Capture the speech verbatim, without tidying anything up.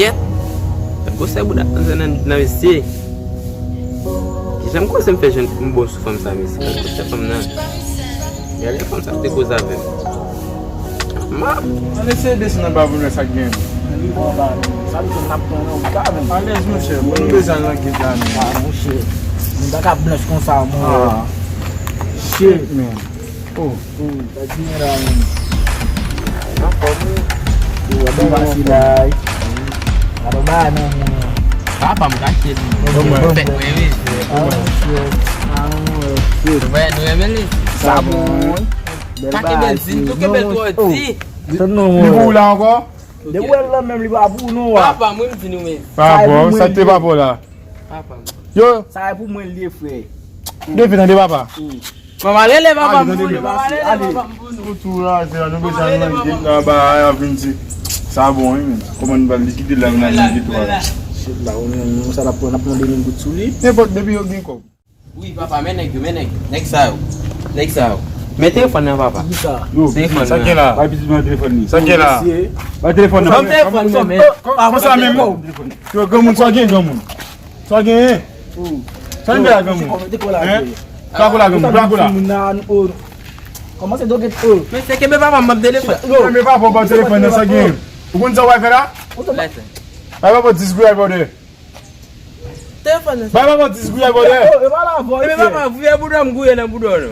Kèt. Gwosè bouda panse nan, nan mesye. Kijan m koze m fè jwenn m bon sou fanm sa, mesye? Gwosè fanm nan. Gade fanm sa te koze avè m. Map. Ann eseye desann anba pou n wè sa k gen. Ann rive anba, men. Sa nou konn n ap pran nan ou ka, men. Alèz, monchè. Bon, nou bezwen al nan gèt la, men. Ah, monchè. Moun pa ka blanch konsa, mwen. Ah. Shit, man. Oh. Hmm, sa di mwen la, men. Anfòm, wi. Yo, wè, bon, pase la, wi. Gade ba, non, mwen. Papa m kache li. Bon, bon, fèt, bon. Mwen, wi. Ah, shit. Ah, shit. Wè, nou renmen li. Sa bon, wi. Bèl bagay, tou kenbe l twò di. Tann non, li pou ou la ankò? Depi w wè l lan menm, li pa pou ou non, wa. Papa, mwen m di nou menm. Pa pou ou, sa te pa pou la. Papa. Yo. Sa e pou mwen l ye, frè. Depi tande papa. Mama rele papa m pou nou, mama rele papa m pou nou. Tou tou la, se la nou bezwen nan gèt la, ba a vin di. Sa bon, wi, men. Kòman nou va likide la, nou nan gèt la. Shit la, ou menm, sa n ap pran, n ap pran de mil goud sou li. Nenpòt, depi yo gen kòb. Wi, papa, men nèg yo, men nèg yo. Nèg sa yo. Nèg sa yo. Men telefòn nan, papa. Yo, telefòn sa nan. Gen la? Bay pitit mwen telefòn li. Sa gen la? Bay telefòn nan. Ban m telefòn mwen, men. Kòman sa menm? Yo, granmoun, sa gen, granmoun? Sa gen? Sa gen la, granmoun? Hein? Sa kola, granmoun, sa kola. Kòman se doge, oh. Men se kenbe papa m ban m telefòn. Yo, kenbe papa m ban telefòn nan, sa gen? Ou konn sa w al fè la? Bay papa dis gouyad, brother. Telefòn nan. Bay papa dis gouyad, brother. Yo, yo pa la vòl. Epi papa, vye bouda m gouye nan bouda w, non.